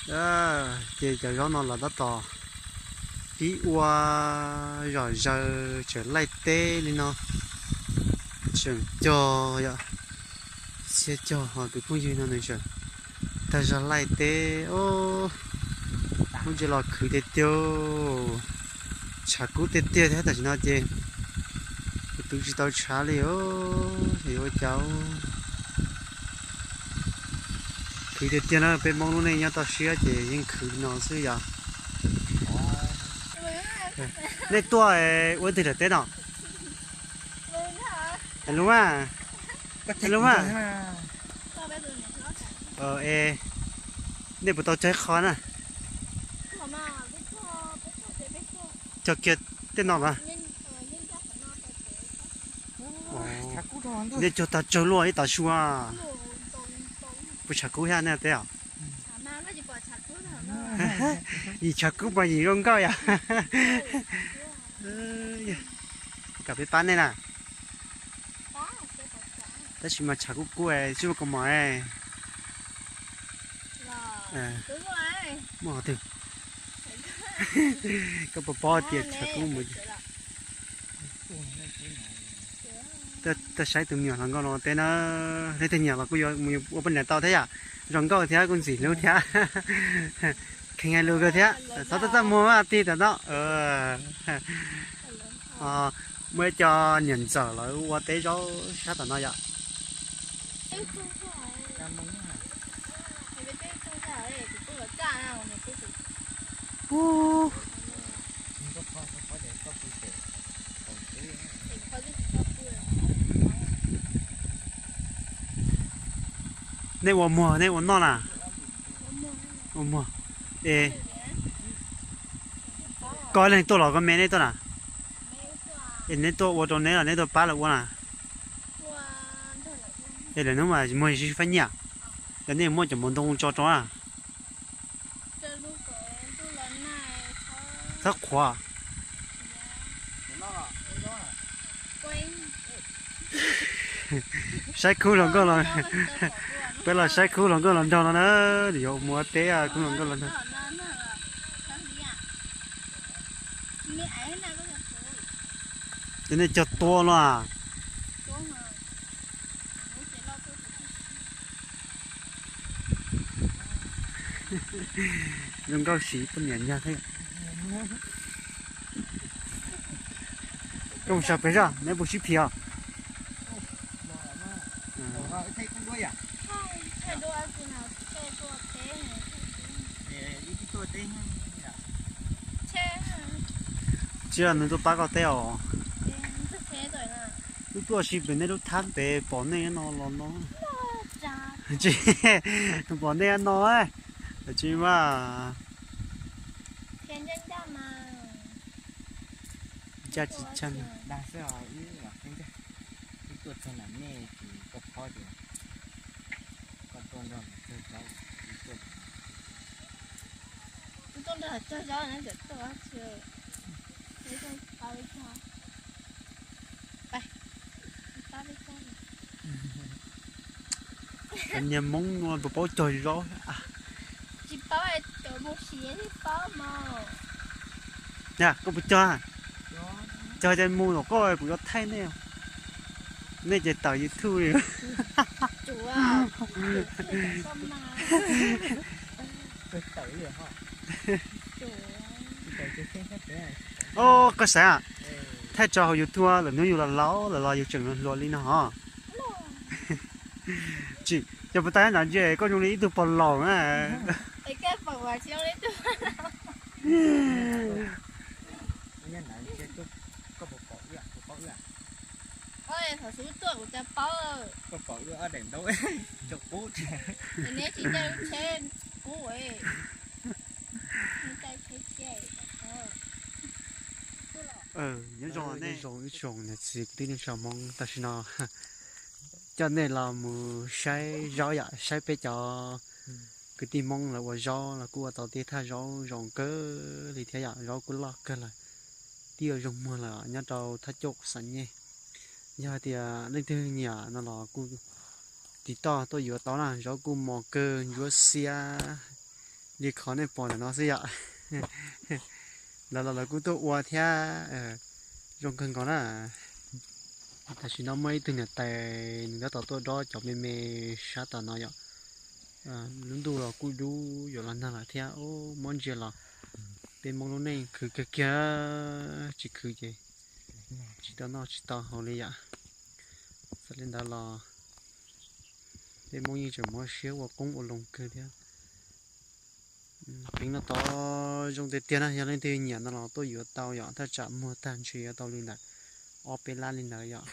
Ces cov zaub no los tab tom pib ua zom zaws tseem laij teb li no, tseem cog yom, txhia cog ho tus phooj ywg no nws tseem tag zog laij teb os. Muaj ntsis los khwv tiag tiag, tshav kub tiag tiag thiab tam sim no ces kuv twv tsis tau tshav li os, yuav ua cas. Khwv tiag tiag na, peb Hmoob lub neej nyob toj siab ces yeej khwv no xwb yom. Nej tuaj ua twg daim teb no? Lub a, lub a. Nej puas tau cog ib qho na? Cog kiag tej no mas. Nej cog tag tsawg luaj ib tav su. Puas tshav kub thiab nej teb os? Yim tshav kub mas yim zoo nkauj yom. Kom peb pab nej na. Tab sis mas tshav kub kub xwb mas koj mom. Muaj qhov twg? Koj puas paub tias tshav kub mus. Tuaj saib tus me nyuam hluas nkauj no teb na, leej twg nyiam los kuj yuav mus ua poj niam tau thiab yom. Zoo nkauj thiab kuj ntxim hlub thiab. Kheev hais lus kawg thiab, txhob txaj txaj muag tig tam no. Muaj ib co niam ntxawm lawv ua teb zaub sab tom no yom. Nej ua muag nej ua noj na? Ua muag. Es koj leeg tuaj los koj me nej tuaj na? Es neb tuaj ua rau neb los neb tuaj pab lawv ua na? Es lawv hnub mas muag sib faib nyiaj. Yog nej muaj cov npua ntoo tso rau na. Txhob qhuav. Saib khub hluas nkauj los, peb los saib khub hluas nkauj los nrog no na, yuav mus ua teb khub hluas nkauj los nrog. Ces nej cog tua no a? Zoo nkauj siv poj niam nyag thiab. Koj mus sawv pem zoj, neb puas sib phim os? Tsis yog nws tuaj pab koj teb os. Wb tuaj si pem nej lub thab pem pom nej no los no. Tsis pom nej no, tsis mas. Ncaj tsis ncaj. Cov niag Hmoob no puas paub cog zaub? Tsis paub, cov mus siav thiaj paub mas. Koj puas cog? Cog ces mus tom koj kuv yuav thaij nej. Nej ces tawm YouTube li. Os, koj sav, thaij tso hauv YouTube lwm hnub yus los laus lawm los yus tseem hluas li no hos. Tsis, cov puas tau nram ntsia koj zoo li ib tug pog laus na. Nyob zoo, nyob zoo ib tsoom niam txiv kwv tij neej tsa Hmoob, tam sim no coj nej los mus saib zaub yom, saib peb cov kwv tij Hmoob lawv ua zaub los kuj ua tau tej thaj zaub zoo kawg li thiab yom, zaub kuj loj kawg lawm, twb yuav zoo muag lawm nyob rau thaj cuaj Xas Nyej. Yog hais tias leej twg nyiam no los kuj tiv toj tuaj yuav tau na, zaub kuj mos kawg ntsuab xiab, li qhov nej pom ntawm no xwb yom. Lawv los lawv kuj tuaj ua thiab, zoo kawg nkaus na. Tam sim no muaj ib tug niam tais nws tab tom tuaj dob cov me me sab tom no yom. Lub ntuj los kuj dub yuav los nag lawm thiab, muab ntsia los peb Hmoob lub neej khwv kiag kiag, tsis khwv ces tsis tau noj tsis tau haus li yom. Txawm li ntawd los peb Hmoob yeej tseem muab siab ua qoob ua loo kawg thiab. Qeev no tod zoo tiag tiag na, yog leej twg nyiam no los tuaj yuav tau yom, thaj tsam muag tag ntshe yuav tau li ntawm ob peb lab li ntawd yom.